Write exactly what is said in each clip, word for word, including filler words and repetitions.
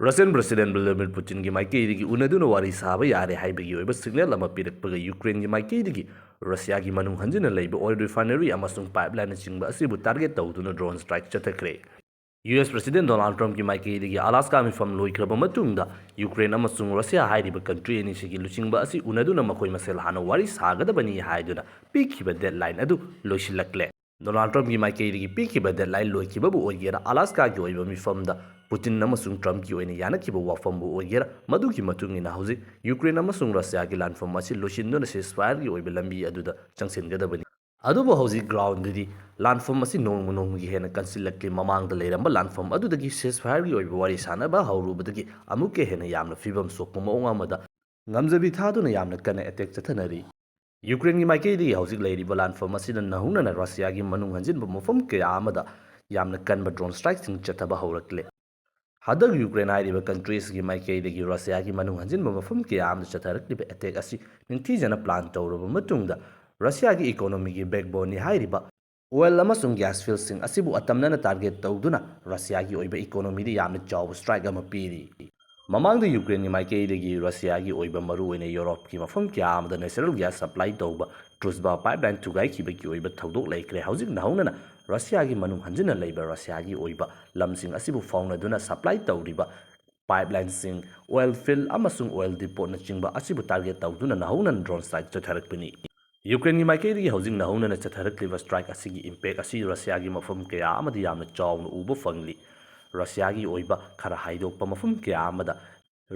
Russian President Vladimir Putinꯒꯤ ꯃꯥꯏꯀꯩꯗꯒꯤ ꯎꯅꯗꯨꯅ ꯋꯥꯔꯤ ꯁꯥꯕ ꯌꯥꯔꯦ ꯍꯥꯏꯕꯒꯤ ꯑꯣꯏꯕ signal ꯑꯃ ꯄꯤꯔꯛꯄꯒ ꯌꯨꯀ꯭ꯔꯦꯟꯒꯤ ꯃꯥꯏꯀꯩꯗꯒꯤ ꯔꯁꯤꯌꯥꯒꯤ ꯃꯅꯨꯡ ꯍꯟꯖꯤꯟꯅ ꯂꯩꯕ oil refinery ꯑꯃꯁꯨꯡ pipelinenꯆꯤꯡꯕ ꯑꯁꯤꯕꯨ target ꯇꯧꯗꯨꯅ drone strike ꯆꯠꯊꯈ꯭ꯔꯦ꯫ ꯌꯨ ꯑꯦꯁ President Donald Trumpꯀꯤ ꯃꯥꯏꯀꯩꯗꯒꯤ Alaska ꯃꯤꯐꯝ ꯂꯣꯏꯈ꯭ꯔꯕ ꯃꯇꯨꯡꯗ ꯌꯨꯀ꯭ꯔꯦꯟ ꯑꯃꯁꯨꯡ ꯔꯁꯤꯌꯥ ꯍꯥꯏꯔꯤꯕ country ꯑꯅꯤꯁꯤꯒꯤ ꯂꯨꯆꯤꯡꯕ ꯑꯁꯤ ꯎꯅꯗꯨꯅ ꯃꯈꯣꯏ ꯃꯁꯦꯜ ꯍꯥꯟꯅ ꯋꯥꯔꯤ ꯁꯥꯒꯗꯕꯅꯤ ꯍꯥꯏꯗꯨꯅ ꯄꯤꯈꯤꯕ deadline ꯑꯗꯨ ꯂꯣꯏꯁꯤꯜꯂꯛꯂꯦ꯫ Donald Trumpꯀꯤ ꯃꯥꯏꯀꯩꯗꯒꯤ ꯄꯤꯈꯤꯕ deadline ꯂꯣꯏꯈꯤꯕꯕꯨ ꯑꯣꯏꯒꯦꯔꯥ, Alaskaꯒꯤ ꯑꯣꯏꯕ ꯃꯤꯐꯝꯗ Putin ꯑꯃꯁꯨꯡ Trumpꯀꯤ ꯑꯣꯏꯅ ꯌꯥꯅꯈꯤꯕ ꯋꯥꯐꯝꯕꯨ ꯑꯣꯏꯒꯦꯔꯥ, ꯃꯗꯨꯒꯤ ꯃꯇꯨꯡ ꯏꯟꯅ ꯍꯧꯖꯤꯛ ꯌꯨꯀ꯭ꯔꯦꯟ ꯑꯃꯁꯨꯡ ꯔꯁꯤꯌꯥꯒꯤ ꯂꯥꯟꯐꯝ ꯑꯁꯤ ꯂꯣꯏꯁꯤꯟꯗꯨꯅ ceasefireꯒꯤ ꯑꯣꯏꯕ ꯂꯝꯕꯤ ꯑꯗꯨꯗ ꯆꯪꯁꯤꯟꯒꯗꯕꯅꯤ꯫ ꯑꯗꯨꯕꯨ ꯍꯧꯖꯤꯛ groundꯗꯗꯤ ꯂꯥꯟꯐꯝ ꯑꯁꯤ ꯅꯣꯡꯃ ꯅꯣꯡꯃꯒꯤ ꯍꯦꯟꯅ ꯀꯟꯁꯤꯜꯂꯛꯂꯤ꯫ ꯃꯃꯥꯡꯗ ꯂꯩꯔꯝꯕ ꯂꯥꯟꯐꯝ ꯑꯗꯨꯗꯒꯤ ceasefireꯒꯤ ꯑꯣꯏꯕ ꯋꯥꯔꯤ ꯁꯥꯟꯅꯕ ꯍꯧꯔꯨꯕꯗꯒꯤ ꯑꯃꯨꯛꯀ ꯍꯦꯟꯅ ꯌꯥꯝꯅ ꯐꯤꯕꯝ ꯁꯣꯛꯄ ꯃꯑꯣꯡ ꯑꯃꯗ ꯉꯝꯖꯕꯤ ꯊꯥꯗꯨꯅ ꯌꯥꯝꯅ ꯀꯟꯅ attack ꯆꯠꯊꯅꯔꯤ꯫ ꯌꯨꯀ꯭ꯔꯦꯟꯒꯤ ꯃꯥꯏꯀꯩꯗꯒꯤ ꯍꯧꯖꯤꯛ ꯂꯩꯔꯤꯕ ꯂꯥꯟꯐꯝ ꯑꯁꯤꯗ ꯅꯧꯍꯧꯅꯅ ꯔꯁꯤꯌꯥꯒꯤ ꯃꯅꯨꯡ ꯍꯟꯖꯤꯟꯕ ꯃꯐꯝ ꯀꯌꯥ ꯑꯃꯗ ꯌꯥꯝꯅ ꯀꯟꯕ drone strikeꯁꯤꯡ ꯆꯠꯊꯕ ꯍꯧꯔꯛꯂꯦ꯫ ꯍꯟꯗꯛ ꯌꯨꯀ꯭ꯔꯦꯟ ꯍꯥꯏꯔꯤꯕ countryꯁꯤꯒꯤ ꯃꯥꯏꯀꯩꯗꯒꯤ ꯔꯁꯤꯌꯥꯒꯤ ꯃꯅꯨꯡ ꯍꯟꯖꯤꯟꯕ ꯃꯐꯝ ꯀꯌꯥ ꯑꯃꯗ ꯆꯠꯊꯔꯛꯂꯤꯕ attack ꯑꯁꯤ ꯅꯤꯡꯊꯤꯖꯅ plan ꯇꯧꯔꯕ ꯃꯇꯨꯡꯗ, ꯔꯁꯤꯌꯥꯒꯤ economyꯒꯤ backboneꯅꯤ ꯍꯥꯏꯔꯤꯕ oil ꯑꯃꯁꯨꯡ gas fieldꯁꯤꯡ ꯑꯁꯤꯕꯨ ꯑꯇꯝꯅꯅ target ꯇꯧꯗꯨꯅ ꯔꯁꯤꯌꯥꯒꯤ ꯑꯣꯏꯕ economyꯗ ꯌꯥꯝꯅ ꯆꯥꯎꯕ strike ꯑꯃ ꯄꯤꯔꯤ꯫ ꯃꯃꯥꯡꯗ ꯌꯨꯀ꯭ꯔꯦꯟꯒꯤ ꯃꯥꯏꯀꯩꯗꯒꯤ ꯔꯁꯤꯌꯥꯒꯤ ꯑꯣꯏꯕ ꯃꯔꯨꯑꯣꯏꯅ ꯌꯨꯔꯣꯞꯀꯤ ꯃꯐꯝ ꯀꯌꯥ ꯑꯃꯗ natural gas supply ꯇꯧꯕ Druzhba pipeline ꯊꯨꯒꯥꯏꯈꯤꯕꯒꯤ ꯑꯣꯏꯕ ꯊꯧꯗꯣꯛ ꯂꯩꯈ꯭ꯔꯦ꯫ ꯍꯧꯖꯤꯛ ꯅꯧꯍꯧꯅꯅ ꯔꯁꯤꯌꯥꯒꯤ ꯃꯅꯨꯡ ꯍꯟꯖꯤꯟꯅ ꯂꯩꯕ ꯔꯁꯤꯌꯥꯒꯤ ꯑꯣꯏꯕ ꯂꯝꯁꯤꯡ ꯑꯁꯤꯕꯨ ꯐꯥꯎꯅꯗꯨꯅ supply ꯇꯧꯔꯤꯕ pipelineꯁꯤꯡ, oil field ꯑꯃꯁꯨꯡ oil depotꯅꯆꯤꯡꯕ ꯑꯁꯤꯕꯨ target ꯇꯧꯗꯨꯅ ꯅꯧꯍꯧꯅꯅ drone strike ꯆꯠꯊꯔꯛꯄꯅꯤ꯫ ꯌꯨꯀ꯭ꯔꯦꯟꯒꯤ ꯃꯥꯏꯀꯩꯗꯒꯤ ꯍꯧꯖꯤꯛ ꯅꯧꯍꯧꯅꯅ ꯆꯠꯊꯔꯛꯂꯤꯕ strike ꯑꯁꯤꯒꯤ impact ꯑꯁꯤ ꯔꯁꯤꯌꯥꯒꯤ ꯃꯐꯝ ꯀꯌꯥ ꯑꯃꯗ ꯌꯥꯝꯅ ꯆꯥꯎꯅ ꯎꯕ ꯐꯪꯂꯤ꯫ ꯔꯁꯤꯌꯥꯒꯤ ꯑꯣꯏꯕ ꯈꯔ ꯍꯥꯏꯗꯣꯛꯄ ꯃꯐꯝ ꯀꯌꯥ ꯑꯃꯗ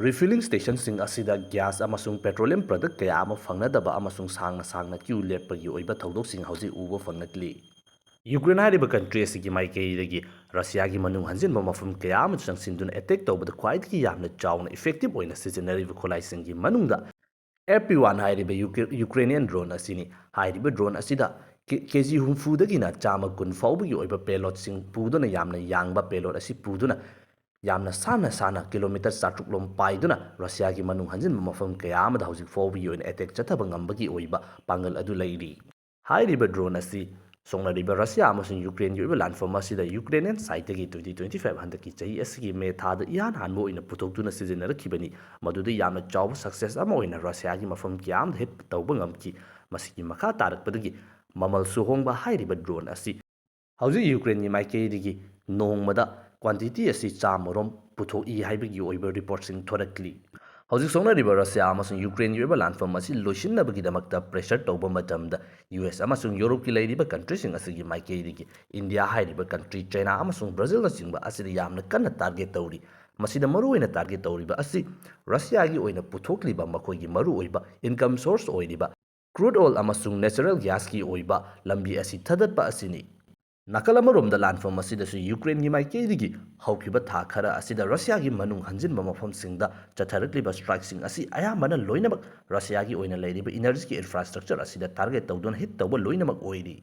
refueling stationꯁꯤꯡ ꯑꯁꯤꯗ gas ꯑꯃꯁꯨꯡ petroleum product ꯀꯌꯥ ꯑꯃ ꯐꯪꯅꯗꯕ ꯑꯃꯁꯨꯡ ꯁꯥꯡꯅ ꯁꯥꯡꯅ queue ꯂꯦꯞꯄꯒꯤ ꯑꯣꯏꯕ ꯊꯧꯗꯣꯛꯁꯤꯡ ꯍꯧꯖꯤꯛ ꯎꯕ ꯐꯪꯂꯛꯂꯤ꯫ ꯌꯨꯀ꯭ꯔꯦꯟ ꯍꯥꯏꯔꯤꯕ country ꯑꯁꯤꯒꯤ ꯃꯥꯏꯀꯩꯗꯒꯤ ꯔꯁꯤꯌꯥꯒꯤ ꯃꯅꯨꯡ ꯍꯟꯖꯤꯟꯕ ꯃꯐꯝ ꯀꯌꯥ ꯑꯃ ꯆꯪꯁꯤꯟꯗꯨꯅ attack ꯇꯧꯕꯗ ꯈ꯭ꯋꯥꯏꯗꯒꯤ ꯌꯥꯝꯅ ꯆꯥꯎꯅ effective ꯑꯣꯏꯅ ꯁꯤꯖꯤꯟꯅꯔꯤꯕ ꯈꯨꯠꯂꯥꯏꯁꯤꯡꯒꯤ ꯃꯅꯨꯡꯗ F P one ꯍꯥꯏꯔꯤꯕ ꯌꯨꯀ꯭ꯔꯦ-, Ukrainian drone ꯑꯁꯤꯅꯤ꯫ ꯍꯥꯏꯔꯤꯕ drone ꯑꯁꯤꯗ ꯀꯦ-, KG ꯍꯨꯝꯐꯨꯗꯒꯤꯅ ꯆꯥꯝꯃ ꯀꯨꯟ ꯐꯥꯎꯕꯒꯤ ꯑꯣꯏꯕ payloadꯁꯤꯡ ꯄꯨꯗꯨꯅ ꯌꯥꯝꯅ ꯌꯥꯡꯕ payload ꯑꯁꯤ ꯄꯨꯗꯨꯅ ꯌꯥꯝꯅ ꯁꯥꯟꯅ ꯁꯥꯟꯅ kilometre ꯆꯥꯇ꯭ꯔꯨꯛ ꯂꯣꯝ ꯄꯥꯏꯗꯨꯅ ꯔꯁꯤꯌꯥꯒꯤ ꯃꯅꯨꯡ ꯍꯟꯖꯤꯟꯕ ꯃꯐꯝ ꯀꯌꯥ ꯑꯃꯗ ꯍꯧꯖꯤꯛ ꯐꯥꯎꯕꯒꯤ ꯑꯣꯏꯅ attack ꯆꯠꯊꯕ ꯉꯝꯕꯒꯤ ꯑꯣꯏꯕ ꯄꯥꯡꯒꯜ ꯑꯗꯨ ꯂꯩꯔꯤ꯫ ꯍꯥꯏꯔꯤꯕ drone ꯑꯁꯤ ꯁꯣꯛꯅꯔꯤꯕ ꯔꯁꯤꯌꯥ ꯑꯃꯁꯨꯡ ꯌꯨꯀ꯭ꯔꯦꯟꯒꯤ ꯑꯣꯏꯕ ꯂꯥꯟꯐꯝ ꯑꯁꯤꯗ ꯌꯨꯀ꯭ꯔꯦꯟ ꯑꯦꯟ ꯁꯥꯏꯠꯇꯒꯤ twenty twenty five ꯍꯟꯗꯛꯀꯤ ꯆꯍꯤ ꯑꯁꯤꯒꯤ ꯃꯦ ꯊꯥꯗ ꯏꯍꯥꯟ ꯍꯥꯟꯕ ꯑꯣꯏꯅ ꯄꯨꯊꯣꯛꯇꯨꯅ ꯁꯤꯖꯤꯟꯅꯔꯛꯈꯤꯕꯅꯤ꯫ ꯃꯗꯨꯗ ꯌꯥꯝꯅ ꯆꯥꯎꯕ ꯁꯛꯁꯦꯁ ꯑꯃ ꯑꯣꯏꯅ ꯔꯁꯤꯌꯥꯒꯤ ꯃꯐꯝ ꯀꯌꯥ ꯑꯃꯗ ꯍꯤꯠ ꯇꯧꯕ ꯉꯝꯈꯤ꯫ ꯃꯁꯤꯒꯤ ꯃꯈꯥ ꯇꯥꯔꯛꯄꯗꯒꯤ ꯃꯃꯜꯁꯨ ꯍꯣꯡꯕ ꯍꯥꯏꯔꯤꯕ ꯗ꯭ꯔꯣꯟ ꯑꯁꯤ ꯍꯧꯖꯤꯛ ꯌꯨꯀ꯭ꯔꯦꯟꯒꯤ ꯃꯥꯏꯀꯩꯗꯒꯤ ꯅꯣꯡꯃꯗ ꯀ꯭ꯋꯥꯟꯇꯤꯇꯤ ꯑꯁꯤ ꯆꯥꯝꯃꯔꯣꯝ ꯄꯨꯊꯣꯛꯏ ꯍꯥꯏꯕꯒꯤ ꯑꯣꯏꯕ ꯔꯤꯄꯣꯔꯠꯁꯤꯡ ꯊꯣꯔꯛꯂꯤ꯫ ꯍꯧꯖꯤꯛ ꯁꯣꯛꯅꯔꯤꯕ ꯔꯁꯤꯌꯥ ꯑꯃꯁꯨꯡ ꯌꯨꯀ꯭ꯔꯦꯟꯒꯤ ꯑꯣꯏꯕ ꯂꯥꯟꯐꯝ ꯑꯁꯤ ꯂꯣꯏꯁꯤꯟꯅꯕꯒꯤꯗꯃꯛꯇ ꯄ꯭ꯔꯦꯁꯔ ꯇꯧꯕ ꯃꯇꯝꯗ ꯌꯨ ꯑꯦꯁ ꯑꯃꯁꯨꯡ ꯌꯨꯔꯣꯞꯀꯤ ꯂꯩꯔꯤꯕ ꯀꯟꯇ꯭ꯔꯤꯁꯤꯡ ꯑꯁꯤꯒꯤ ꯃꯥꯏꯀꯩꯗꯒꯤ ꯏꯟꯗꯤꯌꯥ ꯍꯥꯏꯔꯤꯕ ꯀꯟꯇ꯭ꯔꯤ, ꯆꯩꯅꯥ ꯑꯃꯁꯨꯡ ꯕ꯭ꯔꯥꯖꯤꯜꯅꯆꯤꯡꯕ ꯑꯁꯤꯗ ꯌꯥꯝꯅ ꯀꯟꯅ ꯇꯥꯔꯒꯦꯠ ꯇꯧꯔꯤ꯫ ꯃꯁꯤꯗ ꯃꯔꯨꯑꯣꯏꯅ ꯇꯥꯔꯒꯦꯠ ꯇꯧꯔꯤꯕ ꯑꯁꯤ ꯔꯁꯤꯌꯥꯒꯤ ꯑꯣꯏꯅ ꯄꯨꯊꯣꯛꯂꯤꯕ ꯃꯈꯣꯏꯒꯤ ꯃꯔꯨꯑꯣꯏꯕ ꯏꯟꯀꯝ ꯁꯣꯔꯁ ꯑꯣꯏꯔꯤꯕ ꯀ꯭ꯔꯨꯗ ꯑꯣꯏꯜ ꯑꯃꯁꯨꯡ ꯅꯦꯆꯔꯦꯜ ꯒ꯭ꯌꯥꯁꯀꯤ ꯑꯣꯏꯕ ꯂꯝꯕꯤ ꯑꯁꯤ ꯊꯥꯗꯠꯄ ꯑꯁꯤꯅꯤ꯫ ꯅꯥꯀꯜ ꯑꯃꯔꯣꯝꯗ ꯂꯥꯟꯐꯝ ꯑꯁꯤꯗꯁꯨ ꯌꯨꯀ꯭ꯔꯦꯟꯒꯤ ꯃꯥꯏꯀꯩꯗꯒꯤ ꯍꯧꯈꯤꯕ ꯊꯥ ꯈꯔ ꯑꯁꯤꯗ ꯔꯁꯤꯌꯥꯒꯤ ꯃꯅꯨꯡ ꯍꯟꯖꯤꯟꯕ ꯃꯐꯝꯁꯤꯡꯗ ꯆꯠꯊꯔꯛꯂꯤꯕ ꯁ꯭ꯇ꯭ꯔꯥꯏꯛꯁꯤꯡ ꯑꯁꯤ ꯑꯌꯥꯝꯕꯅ ꯂꯣꯏꯅꯃꯛ ꯔꯁꯤꯌꯥꯒꯤ ꯑꯣꯏꯅ ꯂꯩꯔꯤꯕ ꯏꯅꯔꯖꯤꯒꯤ ꯏꯟꯐ꯭ꯔꯥꯁ꯭ꯇ꯭ꯔꯛꯆꯔ ꯑꯁꯤꯗ ꯇꯥꯔꯒꯦꯠ ꯇꯧꯗꯨꯅ ꯍꯤꯠ ꯇꯧꯕ ꯂꯣꯏꯅꯃꯛ ꯑꯣꯏꯔꯤ꯫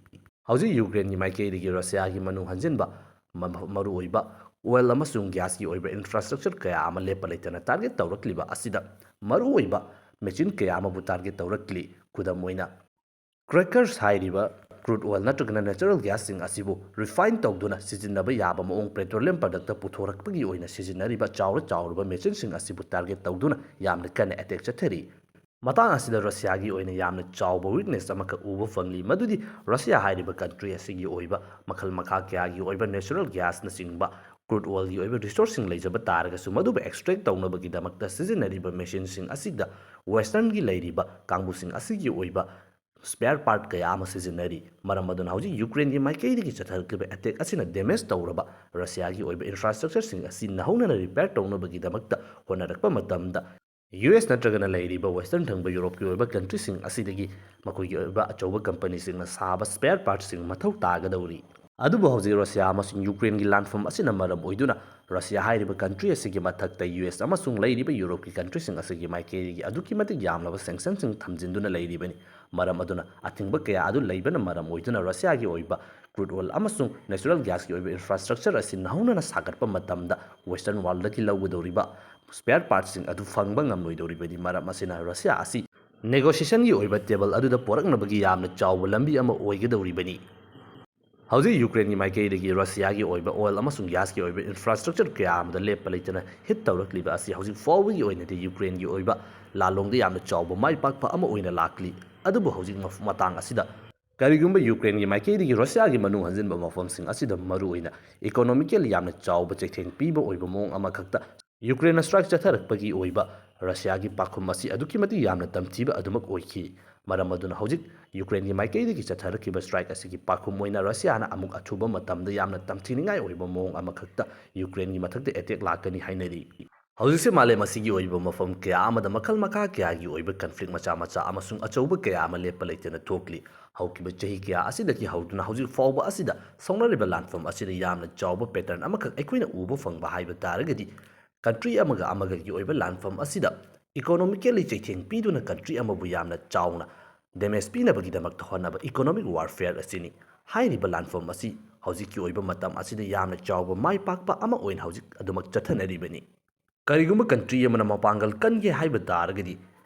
ꯍꯧꯖꯤꯛ ꯌꯨꯀ꯭ꯔꯦꯟꯒꯤ ꯃꯥꯏꯀꯩꯗꯒꯤ ꯔꯁꯤꯌꯥꯒꯤ ꯃꯅꯨꯡ ꯍꯟꯖꯤꯟꯕ ꯃ-, ꯃꯔꯨꯑꯣꯏꯕ ꯑꯣꯏꯜ ꯑꯃꯁꯨꯡ ꯒ꯭ꯌꯥꯁꯀꯤ ꯑꯣꯏꯕ ꯏꯟꯐ꯭ꯔꯥꯁ꯭ꯇ꯭ꯔꯛꯆꯔ ꯀꯌꯥ ꯑꯃ ꯂꯦꯞꯄ ꯂꯩꯇꯅ ꯇꯥꯔꯒꯦꯠ ꯇꯧꯔꯛꯂꯤꯕ ꯑꯁꯤꯗ ꯃꯔꯨꯑꯣꯏꯕ ꯃꯦꯆꯤꯟ ꯀꯌꯥ ꯑꯃꯕꯨ ꯇꯥꯔꯒꯦꯠ ꯇꯧꯔꯛꯂꯤ꯫ ꯈꯨꯗꯝ ꯑꯣꯏꯅ, ꯀ꯭ꯔꯦꯀꯔꯁ ꯍꯥꯏꯔꯤꯕ ꯀ꯭ꯔꯨꯗ ꯑꯣꯏꯜ ꯅꯠꯇ꯭ꯔꯒꯅ ꯅꯦꯆꯔꯦꯜ ꯒ꯭ꯌꯥꯁꯁꯤꯡ ꯑꯁꯤꯕꯨ ꯔꯤꯐꯥꯏꯟ ꯇꯧꯗꯨꯅ ꯁꯤꯖꯤꯟꯅꯕ ꯌꯥꯕ ꯃꯑꯣꯡ ꯄꯦꯇ꯭ꯔꯣꯂꯤꯌꯝ ꯄ꯭ꯔꯗꯛꯇ ꯄꯨꯊꯣꯔꯛꯄꯒꯤ ꯑꯣꯏꯅ ꯁꯤꯖꯤꯟꯅꯔꯤꯕ ꯆꯥꯎꯔ ꯆꯥꯎꯔꯕ ꯃꯦꯆꯤꯟꯁꯤꯡ ꯑꯁꯤꯕꯨ ꯇꯥꯔꯒꯦꯠ ꯇꯧꯗꯨꯅ ꯌꯥꯝꯅ ꯀꯟꯅ ꯑꯦꯇꯦꯛ ꯆꯠꯊꯔꯤ꯫ ꯃꯇꯥꯡ ꯑꯁꯤꯗ ꯔꯁꯤꯌꯥꯒꯤ ꯑꯣꯏꯅ ꯌꯥꯝꯅ ꯆꯥꯎꯕ ꯋꯤꯛꯅꯦꯁ ꯑꯃꯈꯛ ꯎꯕ ꯐꯪꯂꯤ, ꯃꯗꯨꯗꯤ ꯔꯁꯤꯌꯥ ꯍꯥꯏꯔꯤꯕ ꯀꯟꯇ꯭ꯔꯤ ꯑꯁꯤꯒꯤ ꯑꯣꯏꯕ ꯃꯈꯜ ꯃꯈꯥ ꯀꯌꯥꯒꯤ ꯑꯣꯏꯕ ꯅꯦꯆꯔꯦꯜ ꯒ꯭ꯌꯥꯁꯅꯆꯤꯡꯕ ꯀ꯭ꯔꯨꯗ ꯑꯣꯏꯜꯒꯤ ꯑꯣꯏꯕ ꯔꯤꯁꯣꯔꯁꯁꯤꯡ ꯂꯩꯖꯕ ꯇꯥꯔꯒꯁꯨ, ꯃꯗꯨꯕꯨ ꯑꯦꯛꯁꯇ꯭ꯔꯦꯛ ꯇꯧꯅꯕꯒꯤꯗꯃꯛꯇ ꯁꯤꯖꯤꯟꯅꯔꯤꯕ ꯃꯦꯆꯤꯟꯁꯤꯡ ꯑꯁꯤꯗ ꯋꯦꯁꯇꯔꯟꯒꯤ ꯂꯩꯔꯤꯕ ꯀꯥꯡꯕꯨꯁꯤꯡ ꯑꯁꯤꯒꯤ ꯑꯣꯏꯕ ꯁ꯭ꯄꯦꯌꯔ ꯄꯥꯔꯠ ꯀꯌꯥ ꯑꯃ ꯁꯤꯖꯤꯟꯅꯔꯤ꯫ ꯃꯔꯝ ꯑꯗꯨꯅ ꯍꯧꯖꯤꯛ ꯌꯨꯀ꯭ꯔꯦꯟꯒꯤ ꯃꯥꯏꯀꯩꯗꯒꯤ ꯆꯠꯊꯔꯛꯂꯤꯕ ꯑꯦꯇꯦꯛ ꯑꯁꯤꯅ ꯗꯦꯃꯦꯖ ꯇꯧꯔꯕ ꯔꯁꯤꯌꯥꯒꯤ ꯑꯣꯏꯕ ꯏꯟꯐ꯭ꯔꯥꯁ꯭ꯇ꯭ꯔꯛꯆꯔꯁꯤꯡ ꯑꯁꯤ ꯅꯧꯍꯧꯅꯅ ꯔꯤꯄꯦꯌꯔ ꯇꯧꯅꯕꯒꯤꯗꯃꯛꯇ ꯍꯣꯠꯅꯔꯛꯄ ꯃꯇꯝꯗ, ꯌꯨ ꯑꯦꯁ ꯅꯠꯇ꯭ꯔꯒꯅ ꯂꯩꯔꯤꯕ ꯋꯦꯁꯇꯔꯟ ꯊꯪꯕ ꯌꯨꯔꯣꯞꯀꯤ ꯑꯣꯏꯕ ꯀꯟꯇ꯭ꯔꯤꯁꯤꯡ ꯑꯁꯤꯗꯒꯤ ꯃꯈꯣꯏꯒꯤ ꯑꯣꯏꯕ ꯑꯆꯧꯕ ꯀꯝꯄꯅꯤꯁꯤꯡꯅ ꯁꯥꯕ ꯁ꯭ꯄꯦꯌꯔ ꯄꯥꯔꯠꯁꯤꯡ ꯃꯊꯧ ꯇꯥꯒꯗꯧꯔꯤ꯫ ꯑꯗꯨꯕꯨ ꯍꯧꯖꯤꯛ ꯔꯁꯤꯌꯥ ꯑꯃꯁꯨꯡ ꯌꯨꯀ꯭ꯔꯦꯟꯒꯤ ꯂꯥꯟꯐꯝ ꯑꯁꯤꯅ ꯃꯔꯝ ꯑꯣꯏꯗꯨꯅ ꯔꯁꯤꯌꯥ ꯍꯥꯏꯔꯤꯕ ꯀꯟꯇ꯭ꯔꯤ ꯑꯁꯤꯒꯤ ꯃꯊꯛꯇ ꯌꯨ ꯑꯦꯁ ꯑꯃꯁꯨꯡ ꯂꯩꯔꯤꯕ ꯌꯨꯔꯣꯞꯀꯤ ꯀꯟꯇ꯭ꯔꯤꯁꯤꯡ ꯑꯁꯤꯒꯤ ꯃꯥꯏꯀꯩꯗꯒꯤ ꯑꯗꯨꯛꯀꯤ ꯃꯇꯤꯛ ꯌꯥꯝꯂꯕ ꯁꯦꯡꯁꯟꯁꯤꯡ ꯊꯝꯖꯤꯟꯗꯨꯅ ꯂꯩꯔꯤꯕꯅꯤ꯫ ꯃꯔꯝ ꯑꯗꯨꯅ ꯑꯊꯤꯡꯕ ꯀꯌꯥ ꯑꯗꯨ ꯂꯩꯕꯅ ꯃꯔꯝ ꯑꯣꯏꯗꯨꯅ ꯔꯁꯤꯌꯥꯒꯤ ꯑꯣꯏꯕ ꯀ꯭ꯔꯨꯗ ꯑꯣꯏꯜ ꯑꯃꯁꯨꯡ ꯅꯦꯆꯔꯦꯜ ꯒ꯭ꯌꯥꯁꯀꯤ ꯑꯣꯏꯕ ꯏꯟꯐ꯭ꯔꯥꯁ꯭ꯇ꯭ꯔꯛꯆꯔ ꯑꯁꯤ ꯅꯧꯍꯧꯅꯅ ꯁꯥꯒꯠꯄ ꯃꯇꯝꯗ ꯋꯦꯁꯇꯔꯟ ꯋꯥꯔꯜꯗꯒꯤ ꯂꯧꯒꯗꯧꯔꯤꯕ ꯁ꯭ꯄꯦꯌꯔ ꯄꯥꯔꯠꯁꯤꯡ ꯑꯗꯨ ꯐꯪꯕ ꯉꯝꯂꯣꯏꯗꯧꯔꯤꯕꯅꯤ꯫ ꯃꯔꯝ ꯑꯁꯤꯅ ꯔꯁꯤꯌꯥ ꯑꯁꯤ ꯅꯦꯒꯣꯁꯤꯌꯦꯁꯟꯒꯤ ꯑꯣꯏꯕ ꯇꯦꯕꯜ ꯑꯗꯨꯗ ꯄꯨꯔꯛꯅꯕꯒꯤ ꯌꯥꯝꯅ ꯆꯥꯎꯕ ꯂꯝꯕꯤ ꯑꯃ ꯑꯣꯏꯒꯗꯧꯔꯤꯕꯅꯤ꯫ ꯍꯧꯖꯤꯛ ꯌꯨꯀ꯭ꯔꯦꯟꯒꯤ ꯃꯥꯏꯀꯩꯗꯒꯤ ꯔꯁꯤꯌꯥꯒꯤ ꯑꯣꯏꯕ ꯑꯣꯏꯜ ꯑꯃꯁꯨꯡ ꯒ꯭ꯌꯥꯁꯀꯤ ꯑꯣꯏꯕ ꯏꯟꯐ꯭ꯔꯥꯁꯇ꯭ꯔꯛꯆꯔ ꯀꯌꯥ ꯑꯃꯗ ꯂꯦꯞꯄ ꯂꯩꯇꯅ ꯍꯤꯠ ꯇꯧꯔꯛꯂꯤꯕ ꯑꯁꯤ ꯍꯧꯖꯤꯛ ꯐꯥꯎꯕꯒꯤ ꯑꯣꯏꯅꯗꯤ ꯌꯨꯀ꯭ꯔꯦꯟꯒꯤ ꯑꯣꯏꯕ ꯂꯥꯂꯣꯡꯗ ꯌꯥꯝꯅ ꯆꯥꯎꯕ ꯃꯥꯏ ꯄꯥꯛꯄ ꯑꯃ ꯑꯣꯏꯅ ꯂꯥꯛꯂꯤ꯫ ꯑꯗꯨꯕꯨ ꯍꯧꯖꯤꯛ ꯃꯇꯥꯡ ꯑꯁꯤꯗ ꯀꯔꯤꯒꯨꯝꯕ ꯌꯨꯀ꯭ꯔꯦꯟꯒꯤ ꯃꯥꯏꯀꯩꯗꯒꯤ ꯔꯁꯤꯌꯥꯒꯤ ꯃꯅꯨꯡ ꯍꯟꯖꯤꯟꯕ ꯃꯐꯝꯁꯤꯡ ꯑꯁꯤꯗ ꯃꯔꯨꯑꯣꯏꯅ ꯏꯀꯣꯅꯣꯃꯤꯀꯦꯜ ꯌꯥꯝꯅ ꯆꯥꯎꯕ ꯆꯩꯊꯦꯡ ꯄꯤꯕ ꯑꯣꯏꯕ ꯃꯑꯣꯡ ꯑꯃꯈꯛꯇ ꯌꯨꯀ꯭ꯔꯦꯟꯅ ꯁ꯭ꯇ꯭ꯔꯥꯏꯛ ꯆꯠꯊꯔꯛꯄꯒꯤ ꯑꯣꯏꯕ ꯔꯁꯤꯌꯥꯒꯤ ꯄꯥꯈꯨꯝ ꯑꯁꯤ ꯑꯗꯨꯛꯀꯤ ꯃꯇꯤꯛ ꯌꯥꯝꯅ ꯇꯝꯊꯤꯕ ꯑꯗꯨꯃꯛ ꯑꯣꯏꯈꯤ꯫ ꯃꯔꯝ ꯑꯗꯨꯅ ꯍꯧꯖꯤꯛ ꯌꯨꯀ꯭ꯔꯦꯟꯒꯤ ꯃꯥꯏꯀꯩꯗꯒꯤ ꯆꯠꯊꯔꯛꯈꯤꯕ ꯁ꯭ꯇ꯭ꯔꯥꯏꯛ ꯑꯁꯤꯒꯤ ꯄꯥꯈꯨꯝ ꯑꯣꯏꯅ ꯔꯁꯤꯌꯥꯅ ꯑꯃꯨꯛ ꯑꯊꯨꯕ ꯃꯇꯝꯗ ꯌꯥꯝꯅ ꯇꯝꯊꯤꯅꯤꯡꯉꯥꯏ ꯑꯣꯏꯕ ꯃꯑꯣꯡ ꯑꯃꯈꯛꯇ ꯌꯨꯀ꯭ꯔꯦꯟꯒꯤ ꯃꯊꯛꯇ ꯑꯦꯇꯦꯛ ꯂꯥꯛꯀꯅꯤ ꯍꯥꯏꯅꯔꯤ꯫ ꯍꯧꯖꯤꯛꯁꯦ ꯃꯥꯂꯦꯝ ꯑꯁꯤꯒꯤ ꯑꯣꯏꯕ ꯃꯐꯝ ꯀꯌꯥ ꯑꯃꯗ ꯃꯈꯜ ꯃꯈꯥ ꯀꯌꯥꯒꯤ ꯑꯣꯏꯕ ꯀꯟꯐ꯭ꯂꯤꯛ ꯃꯆꯥ ꯃꯆꯥ ꯑꯃꯁꯨꯡ ꯑꯆꯧꯕ ꯀꯌꯥ ꯑꯃ ꯂꯦꯞꯄ ꯂꯩꯇꯅ ꯊꯣꯛꯂꯤ꯫ ꯍꯧꯈꯤꯕ ꯆꯍꯤ ꯀꯌꯥ ꯑꯁꯤꯗꯒꯤ ꯍꯧꯗꯨꯅ ꯍꯧꯖꯤꯛ ꯐꯥꯎꯕ ꯑꯁꯤꯗ ꯁꯥꯎꯅꯔꯤꯕ ꯂꯥꯟꯐꯝ ꯑꯁꯤꯗ ꯌꯥꯝꯅ ꯆꯥꯎꯕ ꯄꯦꯇꯔꯟ ꯑꯃꯈꯛ ꯑꯩꯈꯣꯏꯅ ꯎꯕ ꯐꯪꯕ ꯍꯥꯏꯕ ꯇꯥꯔꯒꯗꯤ ꯀꯟꯇ꯭ꯔꯤ ꯑꯃꯒ ꯑꯃꯒꯒꯤ ꯑꯣꯏꯕ ꯂꯥꯟꯐꯝ ꯑꯁꯤꯗ ꯏꯀꯣꯅꯣꯃꯤꯀꯦꯜꯂꯤ ꯆꯩꯊꯦꯡ ꯄꯤꯗꯨꯅ ꯀꯟꯇ꯭ꯔꯤ ꯑꯃꯕꯨ ꯌꯥꯝꯅ ꯆꯥꯎꯅ ꯗꯦꯃꯦꯖ ꯄꯤꯅꯕꯒꯤꯗꯃꯛꯇ ꯍꯣꯠꯅꯕ ꯏꯀꯣꯅꯣꯃꯤꯛ ꯋꯥꯔꯐꯤꯌꯔ ꯑꯁꯤꯅꯤ꯫ ꯍꯥꯏꯔꯤꯕ ꯂꯥꯟꯐꯝ ꯑꯁꯤ ꯍꯧꯖꯤꯛꯀꯤ ꯑꯣꯏꯕ ꯃꯇꯝ ꯑꯁꯤꯗ ꯌꯥꯝꯅ ꯆꯥꯎꯕ ꯃꯥꯏ ꯄꯥꯛꯄ ꯑꯃ ꯑꯣꯏꯅ ꯍꯧꯖꯤꯛ ꯑꯗꯨꯃꯛ ꯆꯠꯊꯅꯔꯤꯕꯅꯤ꯫ ꯀꯔꯤꯒꯨꯝꯕ ꯀꯟꯇ꯭ꯔꯤ ꯑꯃꯅ ꯃꯄꯥꯡꯒꯜ ꯀꯟꯒꯦ ꯍꯥꯏꯕ ꯇꯥꯔꯒꯗꯤ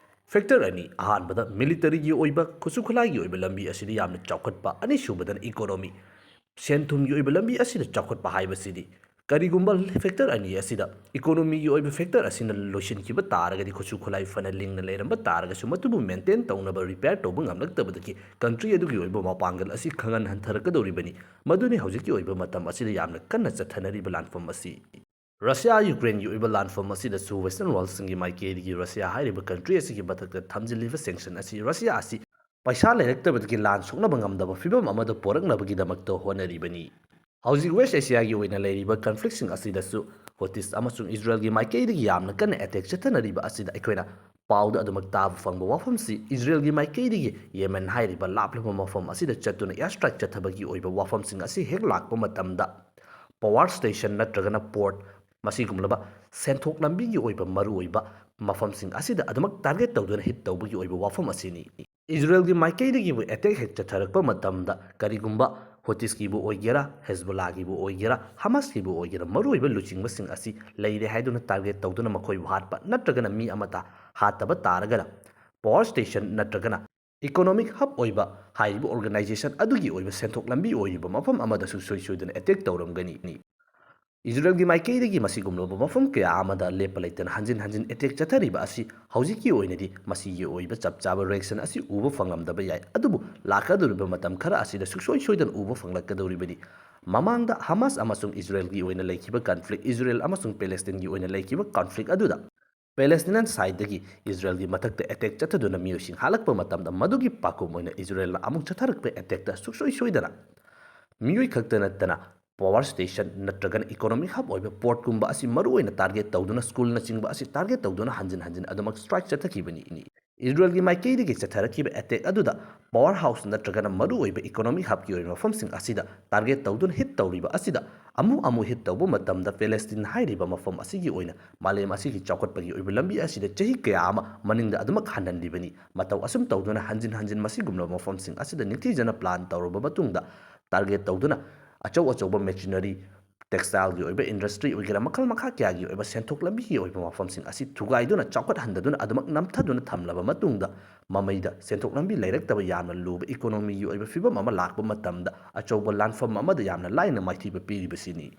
ꯐꯦꯛꯇꯔ ꯑꯅꯤ, ꯑꯍꯥꯟꯕꯗ ꯃꯤꯂꯤꯇꯔꯤꯒꯤ ꯑꯣꯏꯕ ꯈꯨꯠꯁꯨ ꯈꯨꯠꯂꯥꯏꯒꯤ ꯑꯣꯏꯕ ꯂꯝꯕꯤ ꯑꯁꯤꯗ ꯌꯥꯝꯅ ꯆꯥꯎꯈꯠꯄ, ꯑꯅꯤꯁꯨꯕꯗꯅ ꯏꯀꯣꯅꯣꯃꯤ, ꯁꯦꯟ ꯊꯨꯝꯒꯤ ꯑꯣꯏꯕ ꯂꯝꯕꯤ ꯑꯁꯤꯗ ꯆꯥꯎꯈꯠꯄ ꯍꯥꯏꯕꯁꯤꯗꯤ꯫ ꯀꯔꯤꯒꯨꯝꯕ ꯐꯦꯛꯇꯔ ꯑꯅꯤ ꯑꯁꯤꯗ, ꯏꯀꯣꯅꯣꯃꯤꯒꯤ ꯑꯣꯏꯕ ꯐꯦꯛꯇꯔ ꯑꯁꯤꯅ ꯂꯣꯏꯁꯤꯟꯈꯤꯕ ꯇꯥꯔꯒꯗꯤ ꯈꯨꯠꯁꯨ ꯈꯨꯠꯂꯥꯏ ꯐꯅ ꯂꯤꯡꯅ ꯂꯩꯔꯝꯕ ꯇꯥꯔꯒꯁꯨ ꯃꯗꯨꯕꯨ ꯃꯦꯟꯇꯦꯟ ꯇꯧꯅꯕ, ꯔꯤꯄꯦꯌꯔ ꯇꯧꯕ ꯉꯝꯂꯛꯇꯕꯗꯒꯤ ꯀꯟꯇ꯭ꯔꯤ ꯑꯗꯨꯒꯤ ꯑꯣꯏꯕ ꯃꯄꯥꯡꯒꯜ ꯑꯁꯤ ꯈꯪꯍꯟ ꯍꯟꯊꯔꯛꯀꯗꯧꯔꯤꯕꯅꯤ꯫ ꯃꯗꯨꯅꯤ ꯍꯧꯖꯤꯛꯀꯤ ꯑꯣꯏꯕ ꯃꯇꯝ ꯑꯁꯤꯗ ꯌꯥꯝꯅ ꯀꯟꯅ ꯆꯠꯊꯅꯔꯤꯕ ꯂꯥꯟꯐꯝ ꯑꯁꯤ꯫ ꯔꯁꯤꯌꯥ ꯌꯨꯀ꯭ꯔꯦꯟꯒꯤ ꯑꯣꯏꯕ ꯂꯥꯟꯐꯝ ꯑꯁꯤꯗꯁꯨ ꯋꯦꯁꯇꯔꯟ ꯋꯥꯔꯜꯁꯤꯡꯒꯤ ꯃꯥꯏꯀꯩꯗꯒꯤ ꯔꯁꯤꯌꯥ ꯍꯥꯏꯔꯤꯕ ꯀꯟꯇ꯭ꯔꯤ ꯑꯁꯤꯒꯤ ꯃꯊꯛꯇ ꯊꯝꯖꯤꯜꯂꯤꯕ ꯁꯦꯡꯁꯟ ꯑꯁꯤ ꯔꯁꯤꯌꯥ ꯑꯁꯤ ꯄꯩꯁꯥ ꯂꯩꯔꯛꯇꯕꯗꯒꯤ ꯂꯥꯟ ꯁꯣꯛꯅꯕ ꯉꯝꯗꯕ ꯐꯤꯕꯝ ꯑꯃꯗ ꯄꯣꯔꯛꯅꯕꯒꯤꯗꯃꯛꯇ ꯍꯣꯠꯅꯔꯤꯕꯅꯤ꯫ ꯍꯧꯖꯤꯛ ꯋꯦꯁ ꯑꯦꯁꯤꯌꯥꯒꯤ ꯑꯣꯏꯅ ꯂꯩꯔꯤꯕ ꯀꯟꯐ꯭ꯂꯤꯛꯁꯤꯡ ꯑꯁꯤꯗꯁꯨ ꯍꯨꯇꯤꯁ ꯑꯃꯁꯨꯡ ꯏꯖꯔꯦꯜꯒꯤ ꯃꯥꯏꯀꯩꯗꯒꯤ ꯌꯥꯝꯅ ꯀꯟꯅ ꯑꯦꯇꯦꯛ ꯆꯠꯊꯅꯔꯤꯕ ꯑꯁꯤꯗ ꯑꯩꯈꯣꯏꯅ ꯄꯥꯎꯗ ꯑꯗꯨꯃꯛ ꯇꯥꯕ ꯐꯪꯕ ꯋꯥꯐꯝꯁꯤ ꯏꯖꯔꯦꯜꯒꯤ ꯃꯥꯏꯀꯩꯗꯒꯤ ꯌꯦꯃꯦꯟ ꯍꯥꯏꯔꯤꯕ ꯂꯥꯞꯂꯕ ꯃꯐꯝ ꯑꯁꯤꯗ ꯆꯠꯇꯨꯅ ꯑꯦꯌꯔ ꯁ꯭ꯇ꯭ꯔꯥꯏꯛ ꯆꯠꯊꯕꯒꯤ ꯑꯣꯏꯕ ꯋꯥꯐꯝꯁꯤꯡ ꯑꯁꯤ ꯍꯦꯛ ꯂꯥꯛꯄ ꯃꯇꯝꯗ ꯄꯋꯥꯔ ꯁ꯭ꯇꯦꯁꯟ ꯅꯠꯇ꯭ꯔꯒꯅ ꯄꯣꯔꯠ, ꯃꯁꯤꯒꯨꯝꯂꯕ ꯁꯦꯟꯊꯣꯛ ꯂꯝꯕꯤꯒꯤ ꯑꯣꯏꯕ ꯃꯔꯨꯑꯣꯏꯕ ꯃꯐꯝꯁꯤꯡ ꯑꯁꯤꯗ ꯑꯗꯨꯃꯛ ꯇꯥꯔꯒꯦꯠ ꯇꯧꯗꯨꯅ ꯍꯤꯠ ꯇꯧꯕꯒꯤ ꯑꯣꯏꯕ ꯋꯥꯐꯝ ꯑꯁꯤꯅꯤ꯫ ꯏꯖꯔꯦꯜꯒꯤ ꯃꯥꯏꯀꯩꯗꯒꯤꯕꯨ ꯑꯦꯇꯦꯛ ꯍꯦꯛ ꯆꯠꯊꯔꯛꯄ ꯃꯇꯝꯗ ꯀꯔꯤꯒꯨꯝꯕ ꯍꯨꯇꯤꯁꯀꯤꯕꯨ ꯑꯣꯏꯒꯦꯔꯥ, ꯍꯦꯖꯕꯣꯂꯥꯒꯤꯕꯨ ꯑꯣꯏꯒꯦꯔꯥ, ꯍꯃꯥꯁꯀꯤꯕꯨ ꯑꯣꯏꯒꯦꯔꯥ, ꯃꯔꯨꯑꯣꯏꯕ ꯂꯨꯆꯤꯡꯕꯁꯤꯡ ꯑꯁꯤ ꯂꯩꯔꯦ ꯍꯥꯏꯗꯨꯅ ꯇꯥꯔꯒꯦꯠ ꯇꯧꯗꯨꯅ ꯃꯈꯣꯏꯕꯨ ꯍꯥꯠꯄ ꯅꯠꯇ꯭ꯔꯒꯅ ꯃꯤ ꯑꯃꯠꯇ ꯍꯥꯠꯇꯕ ꯇꯥꯔꯒꯅ ꯄꯋꯥꯔ ꯁ꯭ꯇꯦꯁꯟ ꯅꯠꯇ꯭ꯔꯒꯅ Economic hub ꯑꯣꯏꯕ ꯍꯥꯏꯔꯤꯕ organization ꯑꯗꯨꯒꯤ ꯑꯣꯏꯕ ꯁꯦꯟꯊꯣꯛ ꯂꯝꯕꯤ ꯑꯣꯏꯔꯤꯕ ꯃꯐꯝ ꯑꯃꯗ ꯁꯨꯡꯁꯣꯏ ꯁꯣꯏꯗꯅ attack ꯇꯧꯔꯝꯒꯅꯤ꯫ ꯏꯖꯔꯦꯜꯒꯤ ꯃꯥꯏꯀꯩꯗꯒꯤ ꯃꯁꯤꯒꯨꯝꯂꯕ ꯃꯐꯝ ꯀꯌꯥ ꯑꯃꯗ ꯂꯦꯞꯄ ꯂꯩꯇꯅ ꯍꯟꯖꯤꯟ ꯍꯟꯖꯤꯟ attack ꯆꯠꯊꯔꯤꯕ ꯑꯁꯤ ꯍꯧꯖꯤꯛꯀꯤ ꯑꯣꯏꯅꯗꯤ ꯃꯁꯤꯒꯤ ꯑꯣꯏꯕ ꯆꯞ ꯆꯥꯕ reaction ꯑꯁꯤ ꯎꯕ ꯐꯪꯂꯝꯗꯕ ꯌꯥꯏ, ꯑꯗꯨꯕꯨ ꯂꯥꯛꯀꯗꯧꯔꯤꯕ ꯃꯇꯝ ꯈꯔ ꯑꯁꯤꯗ ꯁꯨꯡꯁꯣꯏ ꯁꯣꯏꯗꯅ ꯎꯕ ꯐꯪꯂꯛꯀꯗꯧꯔꯤꯕꯅꯤ꯫ ꯃꯃꯥꯡꯗ ꯍꯃꯥꯁ ꯑꯃꯁꯨꯡ ꯏꯖꯔꯦꯜꯒꯤ ꯑꯣꯏꯅ ꯂꯩꯈꯤꯕ conflict, ꯏꯖꯔꯦꯜ ꯑꯃꯁꯨꯡ ꯄꯦꯂꯦꯁꯇꯤꯟꯒꯤ ꯑꯣꯏꯅ ꯂꯩꯈꯤꯕ conflict ꯑꯗꯨꯗ Palestinian sideꯇꯒꯤ ꯏꯖꯔꯦꯜꯒꯤ ꯃꯊꯛꯇ attack ꯆꯠꯊꯗꯨꯅ ꯃꯤꯑꯣꯏꯁꯤꯡ ꯍꯥꯠꯂꯛꯄ ꯃꯇꯝꯗ ꯃꯗꯨꯒꯤ ꯄꯥꯎꯈꯨꯝ ꯑꯣꯏꯅ ꯏꯖꯔꯦꯜꯅ ꯑꯃꯨꯛ ꯆꯠꯊꯔꯛꯄ attackꯇ ꯁꯨꯡꯁꯣꯏ ꯁꯣꯏꯗꯅ ꯃꯤꯑꯣꯏ ꯈꯛꯇ ꯅꯠꯇꯅ power station ꯅꯠꯇ꯭ꯔꯒꯅ economic hub ꯑꯣꯏꯕ portꯀꯨꯝꯕ ꯑꯁꯤ ꯃꯔꯨꯑꯣꯏꯅ target ꯇꯧꯗꯨꯅ, schoolꯅꯆꯤꯡꯕ ꯑꯁꯤ target ꯇꯧꯗꯨꯅ ꯍꯟꯖꯤꯟ ꯍꯟꯖꯤꯟ ꯑꯗꯨꯃꯛ strike ꯆꯠꯊꯈꯤꯕꯅꯤ꯫ ꯏꯖꯔꯦꯜꯒꯤ ꯃꯥꯏꯀꯩꯗꯒꯤ ꯆꯠꯊꯔꯛꯈꯤꯕ attack ꯑꯗꯨꯗ power house ꯅꯠꯇ꯭ꯔꯒꯅ ꯃꯔꯨꯑꯣꯏꯕ economic hubꯀꯤ ꯑꯣꯏꯕ ꯃꯐꯝꯁꯤꯡ ꯑꯁꯤꯗ target ꯇꯧꯗꯨꯅ hit ꯇꯧꯔꯤꯕ ꯑꯁꯤꯗ ꯑꯃꯨꯛ ꯑꯃꯨꯛ hit ꯇꯧꯕ ꯃꯇꯝꯗ ꯄꯦꯂꯦꯁꯇꯤꯟ ꯍꯥꯏꯔꯤꯕ ꯃꯐꯝ ꯑꯁꯤꯒꯤ ꯑꯣꯏꯅ ꯃꯥꯂꯦꯝ ꯑꯁꯤꯒꯤ ꯆꯥꯎꯈꯠꯄꯒꯤ ꯑꯣꯏꯕ ꯂꯝꯕꯤ ꯑꯁꯤꯗ ꯆꯍꯤ ꯀꯌꯥ ꯑꯃ ꯃꯅꯤꯡꯗ ꯑꯗꯨꯃꯛ ꯍꯟꯍꯜꯂꯤꯕꯅꯤ꯫ ꯃꯇꯧ ꯑꯁꯨꯝ ꯇꯧꯗꯨꯅ ꯍꯟꯖꯤꯟ ꯍꯟꯖꯤꯟ ꯃꯁꯤꯒꯨꯝꯂꯕ ꯃꯐꯝꯁꯤꯡ ꯑꯁꯤꯗ ꯅꯤꯡꯊꯤꯖꯅ plan ꯇꯧꯔꯕ ꯃꯇꯨꯡꯗ target ꯇꯧꯗꯨꯅ ꯑꯆꯧ ꯑꯆꯧꯕ machinery, textileꯒꯤ ꯑꯣꯏꯕ industry ꯑꯣꯏꯒꯦꯔꯥ, ꯃꯈꯜ ꯃꯈꯥ ꯀꯌꯥꯒꯤ ꯑꯣꯏꯕ ꯁꯦꯟꯊꯣꯛ ꯂꯝꯕꯤꯒꯤ ꯑꯣꯏꯕ ꯃꯐꯝꯁꯤꯡ ꯑꯁꯤ ꯊꯨꯒꯥꯏꯗꯨꯅ, ꯆꯥꯎꯈꯠꯍꯟꯗꯗꯨꯅ ꯑꯗꯨꯃꯛ ꯅꯝꯊꯗꯨꯅ ꯊꯝꯂꯕ ꯃꯇꯨꯡꯗ ꯃꯃꯩꯗ ꯁꯦꯟꯊꯣꯛ ꯂꯝꯕꯤ ꯂꯩꯔꯛꯇꯕ ꯌꯥꯝꯅ ꯂꯨꯕ economyꯒꯤ ꯑꯣꯏꯕ ꯐꯤꯕꯝ ꯑꯃ ꯂꯥꯛꯄ ꯃꯇꯝꯗ ꯑꯆꯧꯕ ꯂꯥꯟꯐꯝ ꯑꯃꯗ ꯌꯥꯝꯅ ꯂꯥꯏꯅ ꯃꯥꯏꯊꯤꯕ ꯄꯤꯔꯤꯕꯁꯤꯅꯤ꯫